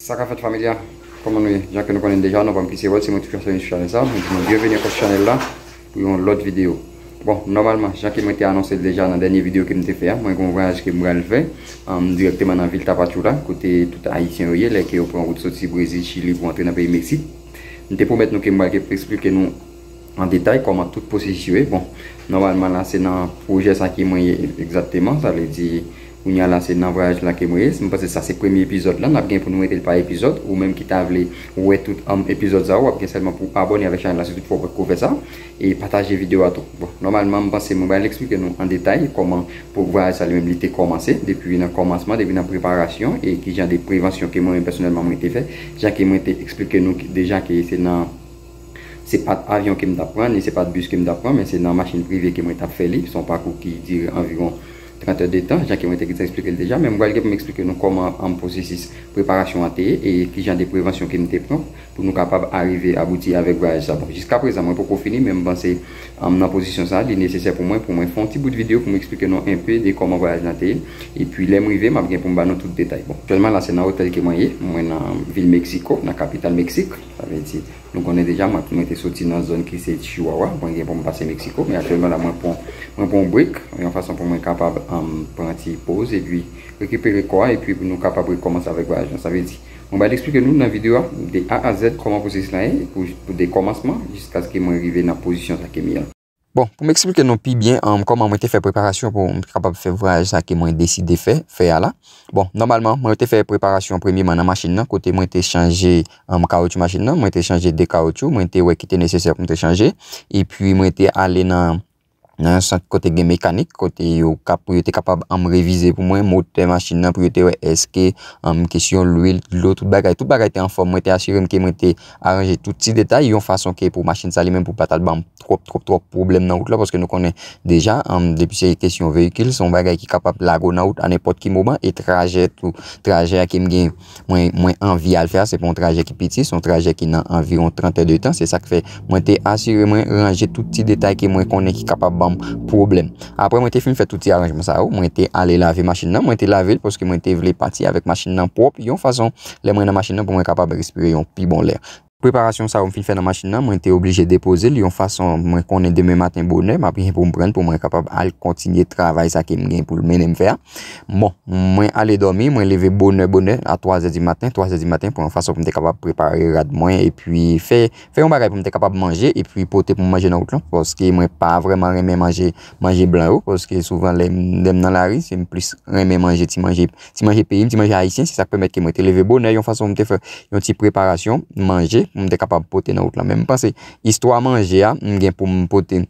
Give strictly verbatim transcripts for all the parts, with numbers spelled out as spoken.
Sa k ap fèt, fanmi a? Kòman nou ye? Jan ke nou konnen deja, non pa m ki se Rod, se mwen toujou sou chanèl sa. Mwen di nou byenveni ankò sou chanèl la pou yon lòt videyo. Bon, nòmalman, jan ke mwen te anonse l deja nan dènye videyo ke m te fè a, mwen gen yon vwayaj ke m pral fè, um, dirèkteman nan vil Tapachula, kote tout Ayisyen yo ye, lè ke yo pran wout soti Brezil, Chili pou antre nan peyi Meksik. M te pwomèt nou ke m pral eksplike nou an detay kòman tout pwosesis yo ye. Bon, nòmalman la, se nan pwojè sa ke mwen ye egzakteman, sa vle di, kounye a la, se nan vwayaj la ke mwen ye. M panse sa se premye epizòd la, n ap gen pou nou mete l pa epizòd, ou menm ki ta vle wè tout, um, epizòd sa yo, w ap gen sèlman pou abòne avèk chanèl la, si toutfwa w potko fè sa, e pataje videyo a tou. Bon, nòmalman, m panse mwen pral eksplike nou an detay kòman pou vwayaj sa li menm li te kòmanse, depi nan kòmansman, depi nan preparasyon, e ki jan de prevansyon ke mwen menm pèsonèlman mwen te fè, jan ke mwen te eksplike nou ki- deja ke se nan se pa t avyon ke m t ap pran, ni se pa t bis ke m t ap pran, men se nan machin prive ke mwen t ap fè li. Se yon pakou ki dire anviwon trant è de tan, jan ke mwen te gentan eksplike l deja. Men m pral gen pou m eksplike nou kòman, um, pwosesis preparasyon an te ye e ki jan de prevansyon ke m te pran pou nou kapab arive abouti avèk vwayaj sa. Bon, jiskaprezan, mwen poko fini, men m panse, um, nan pozisyon sa, li nesesè pou mwen, pou mwen fè yon ti bout videyo pou m eksplike nou enpe de kòman vwayaj lan te ye. Epi, lè m rive, m ap gen pou m ba nou tout detay. Bon, aktyèlman la, se nan otèl ke mwen ye. Mwen nan vil Meksiko, nan kapital Meksik. Sa vle di, nou konnen deja, mwen, mwen te soti nan zòn ki se Chihuahua, mwen gen pou m pase Meksiko, men aktyèlman la, mwen pran, mwen pran yon break, yon fason pou mwen kapab, um, pran ti poz, epi rekipere kò a, epi pou nou kapab rekòmanse avèk vwayaj lan. Sa vle di, mwen pral eksplike nou nan videyo a, de A a Z, kòman pwosesis la ye, pou, pou de kòmansman, jiskaske mwen rive nan pozisyon sa ke m ye an. Bon, pou m eksplike nou pi byen, um, kòman mwen te fè preparasyon pou m kapab fè vwayaj sa ke mwen deside fè, fè a la. Bon, nòmalman, mwen te fè preparasyon premyeman nan machin nan, kote mwen te chanje, um, kawotchou machin nan, mwen te chanje de kawotchou, mwen te wè ki te nesesè pou m te chanje, epi mwen te ale nan, nan yon sant kote gen mekanik, kote yo kap, pou yo te kapab, um, revize pou mwen motè machin nan, pou yo te wè èske, um, kesyon lwil, dlo, tout bagay, tout bagay te anfòm. Mwen te asire m ke mwen te aranje tout ti detay, yon fason ke pou machin sa li menm pou pa t al ban m twòp, twòp, twòp pwoblèm nan wout la, paske nou konnen deja, um, depi se kesyon veyikil, se yon bagay ki kapab lage w nan wout a nenpòt ki moman, e trajè tou, trajè a ke m gen, mwen, mwen anvi al fè a, se pa yon trajè ki piti, se yon trajè ki nan anviwon trant è de tan, se sa k fè mwen te asire mwen ranje tout ti detay ke mwen konnen ki kapab ban m pwoblèm. Apre mwen te fin fè tout ti aranjman sa yo, mwen te ale lave machin nan, mwen te lave l paske mwen te vle pati avèk machin nan pwòp, yon fason, lè mwen nan machin nan, pou mwen kapab respire yon pi bon lè. Preparasyon sa yo m fin fè nan machin nan, mwen te oblije depoze l yon fason mwen konnen demen maten bonè, m ap gen pou m pran l pou mwen kapab al kontinye travay sa ke m gen pou l mennen m fè a. Bon, mwen ale dòmi, mwen leve bonè, bonè, a twa zè di maten, twa zè di maten, pou yon fason pou m te kapab prepare rad mwen, epi fè, fè yon bagay pou m te kapab manje, epi pote pou m manje nan wout lan, paske mwen pa vrèman renmen manje, manje blan yo, paske souvan lè m, lè m nan lari, se m plis renmen manje ti manje ti manje peyi m, ti manje ayisyen, se sa k pèmèt ke mwen te leve bonè, yon fason pou m te fè yon ti preparasyon manje pou m te kapab pote nan wout lan. Men m panse istwa manje a, m gen pou m pote,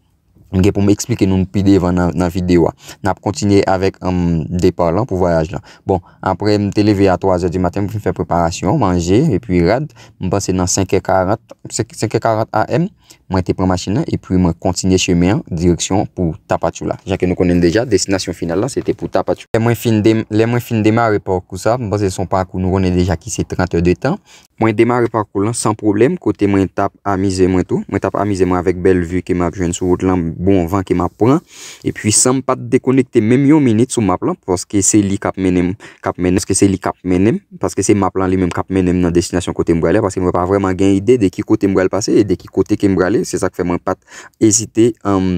m gen pou m eksplike nou pi devan nan, nan videyo a. N ap kontinye avèk, um, depa lan pou vwayaj lan. Bon, apre m te leve a twa zè di maten, m fin fè preparasyon, manje, epi rad. M panse nan senk è karant, senk è karant A M, mwen te pran machin nan, epi mwen kontinye chemen an, direksyon pou Tapachula. Jan ke nou konnen l deja, destinasyon final lan, se te pou Tapachula. Lè mwen fin dem-, lè mwen fin demare pakou sa, m panse se yon pakou nou konnen deja ki se trant è de tan. Mwen demare pakou lan san pwoblèm, kote mwen t ap amize mwen tou. Mwen t ap amize mwen avèk bèl vi ke m ap jwenn sou wout lan, bon van ke m ap pran. Epi san m pa t dekonekte menm yon minit sou map lan, paske se li k ap mennen m k ap mennen, paske se li k ap mennen m, paske se map lan li menm k ap mennen m nan destinasyon kote m prale a, paske mwen pa vrèman gen ide de ki kote m pral pase e de ki kote ke m prale, se sa k fè mwen pa t ezite, um,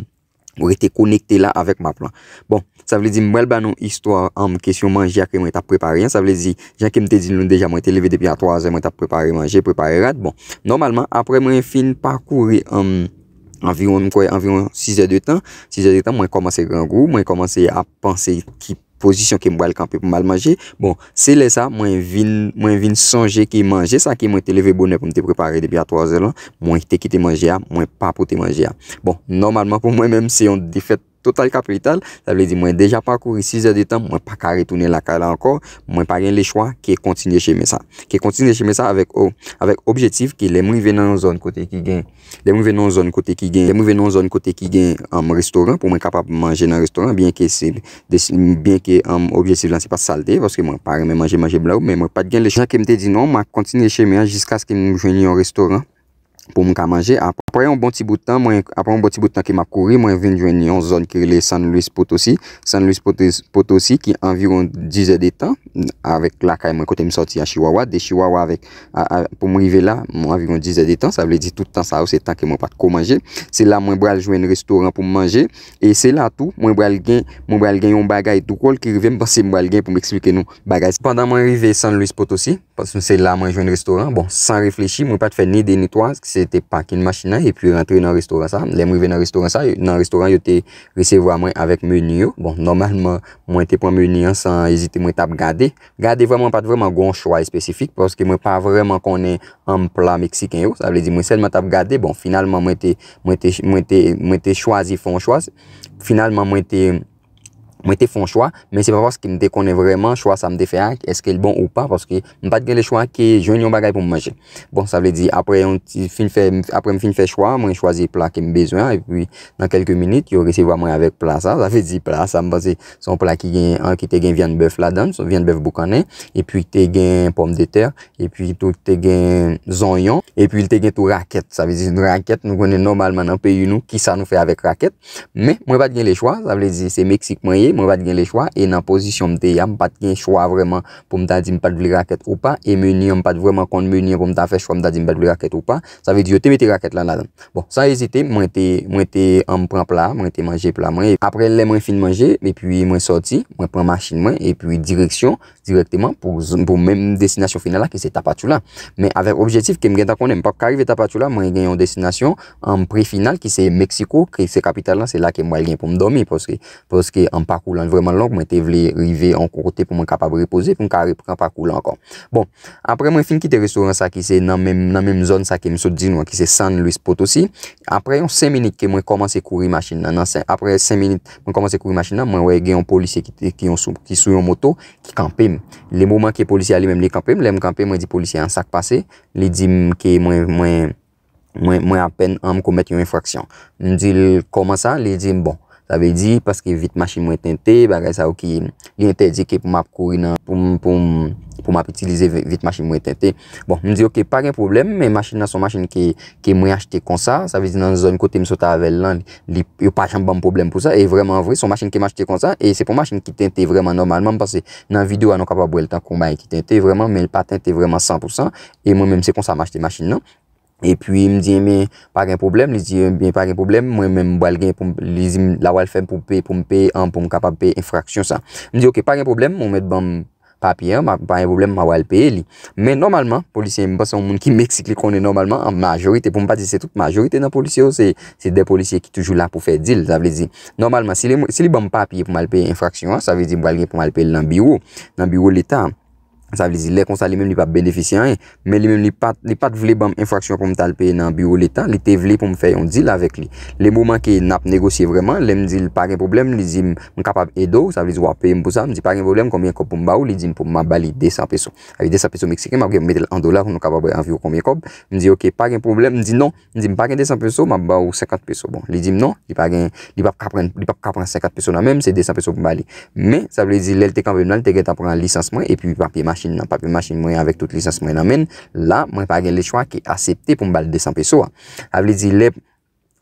rete konekte la avèk map lan. Bon, sa vle di m pral ba nou istwa, um, kesyon manje a ke mwen t ap prepare an, sa vle di, jan ke m te di nou deja, mwen te leve depi a twa zè, mwen t ap prepare manje, prepare rad. Bon, nòmalman, apre mwen fin pakouri, um, anviwon, m kwè, anviwon sis è de tan, sis è de tan, mwen kòmanse grangou, mwen kòmanse ap panse ki pozisyon ke m pral kanpe pou m al manje. Bon, se lè sa, mwen vin, mwen vin sonje ke manje sa ke mwen te leve bonè pou m te prepare depi a twa zè lan, mwen te kite manje a, mwen pa pote manje a. Bon, nòmalman pou mwen menm, se yon defèt total kapital, sa vle di mwen deja pakouri sis è de tan, mwen pa ka retounen lakay la ankò, mwen pa gen lechwa ke kontinye chemen sa. Ke kontinye chemen sa avèk, o-, avèk objektif ke lè m rive nan yon zòn kote ki gen Lè m rive nan yon zòn kote ki gen, lè m rive nan yon zòn kote ki gen, um, restoran pou mwen kapab manje nan restoran, byenke se, de, byenke, um, objektif lan se pa t sa l te ye, paske mwen pa renmen manje, manje blan yo, men mwen pa t gen lechwa. Jan ke m te di nou an, m ap kontinye chemen an jiskaske m jwenn yon restoran pou m ka manje. Apre, apre yon bon ti bout tan, mwen, apre yon bon ti bout tan ke m ap kouri, mwen vin jwenn yon zòn ki rele San Luis Potosi. San Luis Potos- Potosi ki anviwon diz è de tan avèk lakay mwen kote m sòti a Chihuahua. De Chihuahua avèk, a, a, pou m rive la, mwen anviwon diz è de tan. Sa vle di tout tan sa yo, se tan ke mwen pa t ko manje. Se la mwen pral jwenn restoran pou m manje. E se la tou, mwen pral gen, mwen pral gen yon bagay dwòl ki rive m, panse m pral gen pou m eksplike nou bagay. Pandan mwen rive San Luis Potosi, paske se la mwen jwenn restoran. Bon, san reflechi, mwen pa t fè ni de ni twa, se te pakin machin nan, epi rantre nan restoran sa. Lè m rive nan restoran sa, nan restoran, yo te resevwa mwen avèk meni yo. Bon, nòmalman, mwen te pran meni an san ezite, mwen t ap gade. Gade vrèman, pa t vrèman gon chwa espesifik, paske mwen pa vrèman konnen, um, pla meksiken yo. Sa vle di, mwen sèlman t ap gade. Bon, finalman, mwen te, mwen te, mwen te, mwen te chwazi fè yon chwa. Finalman, mwen te, mwen te fè yon chwa, men se pa paske m te konnen vrèman chwa sa m te fè a, èske l bon ou pa, paske m pa t gen lechwa ke jwenn yon bagay pou m manje. Bon, sa vle di, apre yon ti fin fè, apre m fin fè chwa, mwen chwazi pla ke m bezwen an, epi nan kèlke minit, yo resevwa mwen avèk pla sa. Sa vle di, pla sa, m panse se yon pla ki gen, an, ki te gen vyann bèf ladan l, se yon vyann bèf boukannen, epi te gen pòmdetè, epi tou te gen zonyon, epi l te gen tou rakèt. Sa vle di, rakèt, nou konnen nòmalman nan peyi nou, kisa nou fè avèk rakèt. Men, mwen pa t gen lechwa, sa vle di, se Meksik mwen ye, mwen pa t gen lechwa, e nan pozisyon m te ye a, m pa t gen chwa vrèman pou m ta di m pa t vle rakèt ou pa, e meni an, m pa t vrèman konn meni an pou m ta fè chwa, m ta di m pa t vle rakèt ou pa. Sa vle di, yo te mete rakèt lan ladan. Bon, san ezite, mwen te, mwen te, um, pran pla, mwen te manje pla mwen. Apre, lè mwen fin manje, epi mwen sòti, mwen pran machin mwen, epi direksyon, dirèkteman pou, pou menm destinasyon final la, ki se Tapachula. Men avèk objektif ke m gentan konnen, m p ap ka rive Tapachula, mwen gen yon destinasyon, um, pre-final, ki se Meksiko, ki se kapital lan, se la ke m pral gen pou m dòmi, paske, paske, um, pakou lan vrèman long, mwen te vle rive yon kote pou mwen kapab repoze, pou m ka repran pakou lan ankò. Bon, apre mwen fin kite restoran sa ki se nan menm, nan menm zòn sa ke m sot di nou an, ki se San Luis Potosi, apre yon senk minit ke mwen kòmanse kouri machin nan, nan sen, apre senk minit mwen kòmanse kouri machin nan, mwen wè gen yon polisye ki, te- ki, yon sou, ki sou yon moto, ki kanpe m. Le moman ke polisye a li menm li kanpe m, lè m kanpe, mwen di polisye a sa k pase, li di m ke mwen, mwen, mwen, mwen apèn, um, komèt yon enfraksyon. M di l, kòman sa? Li di m, bon, sa vle di, paske vit machin mwen tente, bagay sa yo ki, li entèdi ke pou m ap kouri nan, pou m, pou m, pou m ap itilize vi- vit machin mwen tente. Bon, m di, oke, pa gen pwoblèm, men machin nan se yon machin ke, ke mwen achte konsa, sa vle di nan zòn kote m sot avè l lan, li, yo pa janm ban m pwoblèm pou sa, e vrèman vre, se yon machin ke m achte konsa, e se pa yon machin ki tente vrèman nòmalman, m panse nan videyo a nou kapab wè l tankou yon bagay ki tente vrèman, men l pa tente vrèman san pou san, e mwen menm se konsa m achte machin nan. Epi m di, enben, pa gen pwoblèm, li di, enben, pa gen pwoblèm, mwen menm m pral gen pou m, li di m, la pral fè m pou peye, pou m peye, an, pou m kapab peye enfraksyon sa. M di, oke, pa gen pwoblèm, ou mèt ban m papye an, m ap- pa gen pwoblèm, m a pral peye li. Men nòmalman, polisye, m panse yon moun ki Meksik, li konnen nòmalman, an majorite, pou m pa di se tout, majorite nan polisye yo, se, se de polisye ki toujou la pou fè dil. Sa vle di, nòmalman, si li, si li ban m papye pou m al peye enfraksyon an, sa vle di m pral gen pou m al peye l nan biwo, nan biwo leta. Sa vle di, lè konsa, li menm, li p ap benefisye anyen. Men li menm, li pa t, li pa t vle ban m enfraksyon pou m t al peye nan biwo leta. Li te vle pou m fè yon dil avèk li. Le moman ke n ap negosye vrèman, lè m di l pa gen pwoblèm, li di m, m kapab ede w, sa vle di w ap peye m pou sa. M di, pa gen pwoblèm, konbyen kòb pou m ba ou? Li di m pou m ap ba li de san peso. Avèk de san peso meksiken, m ap gen mete l an dola pou nou kapab wè anviwon konbyen kòb. M di, oke, pa gen pwoblèm. M di, non. M di, m pa gen de san peso, m ap ba ou senkant peso. Bon, li di m non, li pa gen, li p ap ka pran, li p ap ka pran senkant peso nan men m, se de san peso pou m ba li. Men, sa vle di, lè l te kanpe m nan, li te gentan pran lisans mwen, epi papye machin nan, papye machin mwen avèk tout lisans mwen nan men l. La, mwen pa gen lechwa ke aksepte pou m ba l de san peso a. Sa vle di, lè,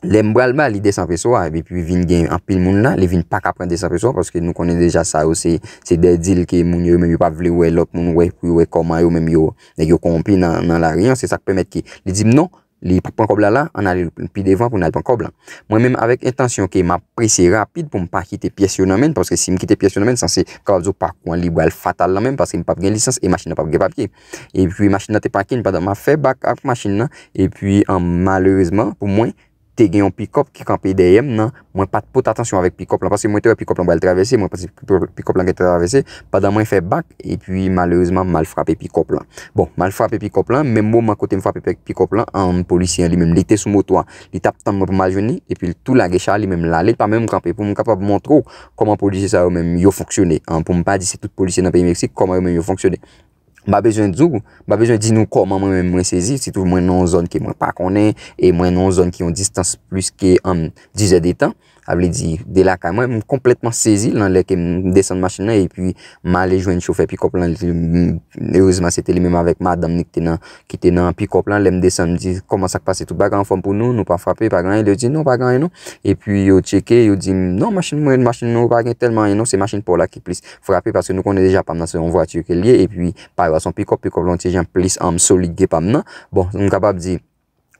lè m pral ba li de san peso a, epi vin gen anpil moun la, li vin pa ka pran de san peso a, paske nou konnen deja sa yo, se, se de dil ke moun yo, yo menm yo pa vle wè lòt moun wè, pou yo wè kòman yo menm yo, nèg yo kowonpi nan, nan lari an, se sa k pèmèt ke li di m non, li p ap pran kòb la la, ann ale pi devan pou n al pran kòb la. Mwen menm avèk entansyon ke m ap prese rapid pou m pa kite pyès yo nan men l, paske si m kite pyès yo nan men l, sanse kapab di w pakou an li pral fatal nan men m, paske m p ap gen lisans e machin nan p ap gen papye. Epi machin nan te pakin pandan m ap fè bak ak machin nan, epi, an, malerezman pou mwen, te gen yon pikòp ki kanpe dèyè m nan, mwen pa t pote atansyon avèk pikòp lan, paske mwen te wè pikòp lan pral travèse, mwen panse pikòp lan gentan travèse, pandan mwen fè bak, epi malerezman, m al frape pikòp lan. Bon, m al frape pikòp lan, menm moman kote m frape pe- pikòp lan, an, polisye an li menm, li te sou moto a, li t ap tann mwen pou m al jwenn li, epi l tou lage cha li menm l ale, li pa menm kanpe pou m kapab montre w kòman polisye sa yo menm yo fonksyone, an, pou m pa di se tout polisye nan peyi Meksik, kòman yo menm yo fonksyone. M pa bezwen di w, m pa bezwen di nou kòman mwen menm mwen sezi, sitou mwen nan yon zòn ke mwen pa konnen, e mwen nan yon zòn ki yon distans plis ke, an, diz è de tan. Sa vle di, de lakay mwen, m konplètman sezi nan lè ke m desann machin nan, epi m ale jwenn chofè pikòp lan, li, m, erezman, se te li menm avèk madanm li ki te nan, ki te nan pikòp lan. Lè m desann, m di, "Kòman sa k pase? Tout bagay anfòm pou nou? Nou pa frape, pa gen anyen?" Yo di, "Non, pa gen anyen, non." Epi yo tcheke, yo di m, "Non, machin mwen, machin nou pa gen tèlman anyen, non, se machin pa w la ki plis frape, paske nou konnen deja pa m nan se yon vwati ke l ye, epi pa yo a se yon pikòp, pikòp lan yon ti jan plis, um, solid ke pa m nan." Bon, m kapab di,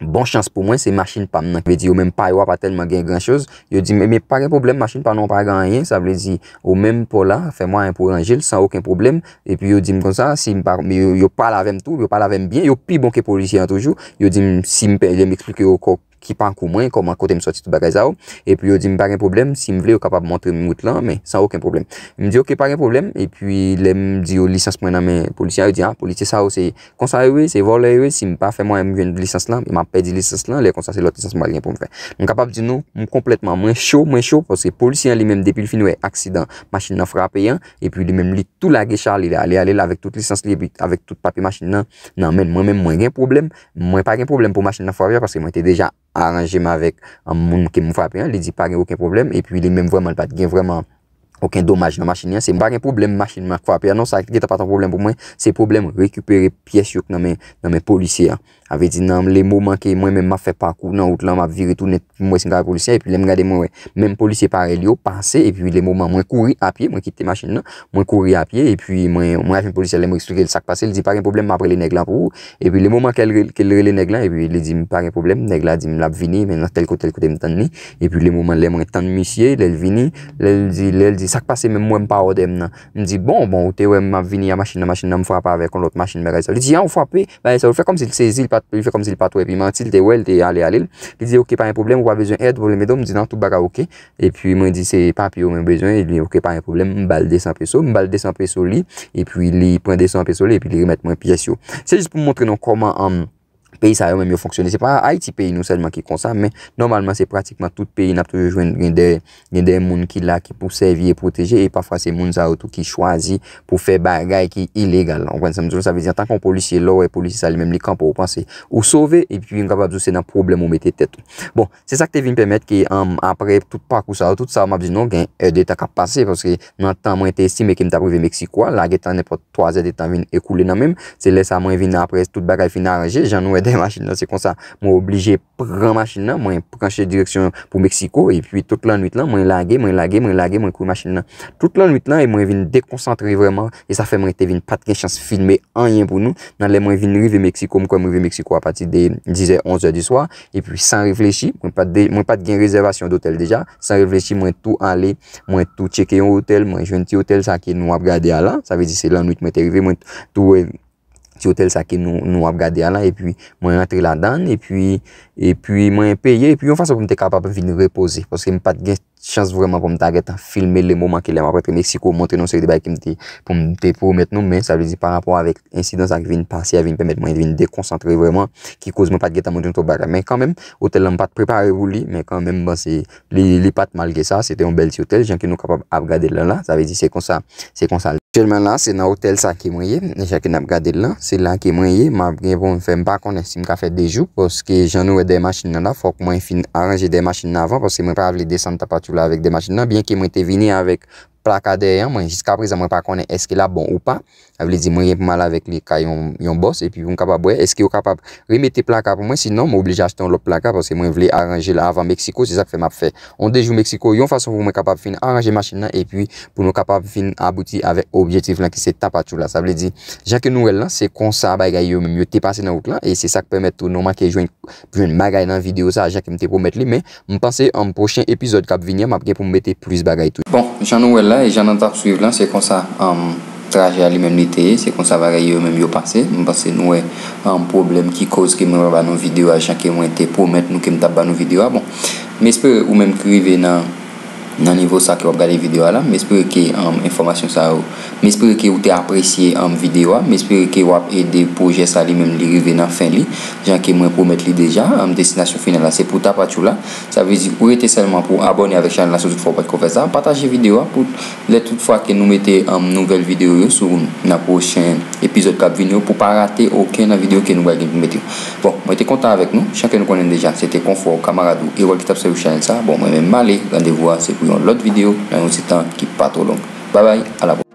bon chans pou mwen, se machin pa m nan. Vle di, yo menm pa yo a pa tèlman gen gran choz. Yo di m, "Men pa gen pwoblèm, machin pa nou pa gen anyen." Sa vle di, ou menm pa w la, fè mwayen pou ranje l san okenn pwoblèm. Epi yo di m konsa, si m pa, yo, yo pale avè m tou, yo pale avè m byen, yo pi bon ke polisye an toujou. Yo di m, si m pe-, lè m eksplike yo kò-, ki pakou mwen, kòman, kote m sòti, tout bagay sa yo. Epi yo di m pa gen pwoblèm, si m vle, yo kapab montre m wout lan, men san okenn pwoblèm. M di, "Oke, pa gen pwoblèm." Epi lè m di yo lisans mwen nan men polisye a, yo di, "A, polisye sa yo, se konsa yo ye, se vòlè yo ye, si m pa fè mwayen m jwenn lisans lan, m ap pèdi lisans lan, lè konsa se lòt lisans m pral gen pou m fè." M kapab di nou, m konplètman, mwen cho, mwen cho, paske polisye an li menm, depi l fin wè aksidan machin nan frape an, epi li menm li tou lage chale, li ale, ale l avèk tout lisans li, epi avèk tout papye machin nan nan men l. Mwen menm, mwen gen pwoblèm, mwen pa gen pwoblèm pou machin nan frape a, paske mwen te deja aranje m avèk, um, moun ke m frape an, li di pa gen okenn pwoblèm, epi li menm vrèman, li pa t gen vrèman okenn domaj nan machin nan, se pa gen pwoblèm machin nan k frape a, non, sa gentan pa t yon pwoblèm pou mwen, se pwoblèm rekipere pyès yo k nan men, nan men polisye a. Sa vle di, nan le moman ke mwen menm m ap fè pakou nan wout lan, m ap vire tounen pou m wè si m ka wè polisye a, epi lè m gade, mwen wè menm polisye parèy li yo pase, epi le moman mwen kouri a pye, mwen kite machin nan, mwen kouri a pye, epi mwen, mwen al jwenn polisye a, lè mwen eksplike l sa k pase, li di, "Pa gen pwoblèm, m ap rele nèg lan pou ou." Epi le moman ke l re-, ke l rele nèg lan, epi li di m, "Pa gen pwoblèm," nèg la di m l ap vini, men nan tèl kote, tèl kote m tann li. Epi le moman lè mwen tann misye, lè l vini, lè l di, lè l di, "Sa k pase menm, m wè m pa wè w dèyè m nan." M di, "Bon, bon, ou te wè m ap vini a machin nan, machin nan, m frape avèk yon lòt machin, bagay sa." Li di, "A, ou frape?" Bagay sa, li fè kòmsi l sezi, li pa t, li fè kòmsi li pa t wè, epi manti, li te wè, li te ale, ale l. Li di, "Oke, pa gen pwoblèm, ou pa bezwen èd, pwoblèm edo." M di, "Non, tout bagay oke." Epi mwen di, "Se papye yo mwen bezwen." Li di, "Oke, pa gen pwoblèm." M ba l de san peso, m ba l de san peso li, epi li pran de san peso li, epi li remèt mwen pyès yo. Se jis pou m montre nou kòman, um, peyi sa yo menm yo fonksyone. Se pa Ayiti peyi nou sèlman ki konsa, men nòmalman se pratikman tout peyi n ap toujou jwenn gen de, gen de moun ki la ki pou sèvi e pwoteje, e pafwa se moun sa yo tou ki chwazi pou fè bagay ki ilegal. Ou konprann sa m di w? Sa vle di, antanke yon polisye, lè w wè polisye sa li menm li kanpe, ou panse ou sove, epi m kapab di w se nan pwoblèm ou mete tèt ou. Bon, se sa k te vin pèmèt ke, um, apre tout pakou sa yo, tout sa yo, m ap di nou, gen èdtan k ap pase, paske nan tan mwen te estime ke m t ap rive Meksiko a, la gentan nenpòt twa zè de tan vin ekoule nan men m. Se lè sa mwen vin, apre tout bagay fin aranje, jan nou wè dèyè machin nan, se konsa mwen oblije pran machin nan, mwen pran direksyon pou Meksiko, epi tout lannwit lan, mwen lage, mwen lage, mwen lage, mwen kouri machin nan tout lannwit lan, e mwen vin dekonsantre vrèman, e sa fè mwen te vin pa t gen chans filme anyen pou nou. Nan lè mwen vin rive Meksiko, m kwè m rive Meksiko apati de dizè, onzè di swa, epi san reflechi, mwen pa t de-, mwen pa t gen rezèvasyon dotèl deja, san reflechi, mwen tou ale, mwen tou tcheke yon otèl, mwen jwenn ti otèl sa ke nou ap gade a la, sa vle di se lannwit mwen te rive, mwen tou wè ti otèl sa ke nou, nou ap gade a la, epi mwen rantre ladan l, epi, epi mwen peye, epi yon fason pou m te kapab vin repoze, paske m pa t gen chans vrèman pou m ta gentan filme le moman ke lè m ap rantre Meksiko, montre nou seri de bagay ke m te, pou m te pwomèt nou, men sa vle di pa rapò avèk ensidan sa ki vin pase a, vin pèmèt mwen vin dekonsantre vrèman, ki koz mwen pa t gentan montre nou twòp bagay. Men kanmenm, otèl lan m pa t prepare pou li, men kanmenm, m panse li, li pa t mal ke sa, se te yon bèl ti otèl, jan ke nou kapab ap gade l lan la, sa vle di se konsa, se konsa. Aktyèlman la, se nan otèl sa ke mwen ye, jan ke n ap gade l lan, se la ke mwen ye, m ap gen pou m fè, m pa konnen si m ka fè de jou, paske jan nou wè dèyè machin nan la, fòk mwen fin aranje dèyè machin nan avan, paske mwen pa vle desann Tapachula avèk dèyè machin nan, byenke mwen te vini avèk plaka dèyè an, mwen jiska prezan mwen pa konnen èske l ap bon ou pa. Sa vle di mwen gen pou m al avèk li kay yon, yon bòs, epi pou m kapab wè èske yo kapab remete plaka pou mwen, sinon m oblije achte yon lòt plaka, paske mwen vle aranje l avan Meksiko, se sa k fè m ap fè yon de jou Meksiko, yon fason pou mwen kapab fin aranje machin nan, epi pou nou kapab fin abouti avèk objektif lan ki se Tapachula. Sa vle di, jan ke nou wè l lan, se konsa bagay yo menm yo te pase nan wout lan, e se sa k pèmèt tou nou manke jwenn, jwenn bagay nan videyo sa, jan ke m te pwomèt li, men m panse an pwochen epizòd k ap vini an, m ap gen pou m mete plis bagay tou. Bon, jan nou wè l la, e jan n t ap swiv lan, se konsa, um, trajè a li menm li te ye, se konsa bagay yo menm yo pase. M panse nou wè, um, pwoblèm ki koz ke mwen pa ba nou videyo a, jan ke mwen te pwomèt nou ke m t ap ba nou videyo a. Bon, m espere ou menm ki rive nan, nan nivo sa ke w ap gade videyo a la, m espere ke, um, enfòmasyon sa yo, m espere ke ou te apresye, um, videyo a, m espere ke w ap ede pwojè sa li menm li rive nan fen li, jan ke mwen pwomèt li deja, um, destinasyon final la se pou Tapachula. Sa vle di ou rete sèlman pou abòne avèk chanèl la si tout fwa ou pa t ko fè sa, pataje videyo a pou lè tout fwa ke nou mete, um, nouvèl videyo yo sou nan pwochen epizòd k ap vini yo, pou pa rate okenn nan videyo ke nou pral gen pou mete yo. Bon, Mwen te kontan avèk nou. Jan ke nou konnen deja, se te Konfò, kamarad ou, Erol ki t ap sèvi chanèl sa. Bon, mwen menm m ale, randevou a se pou yon lòt videyo nan yon ti tan ki pa twò long. Babay, a la pwochèn.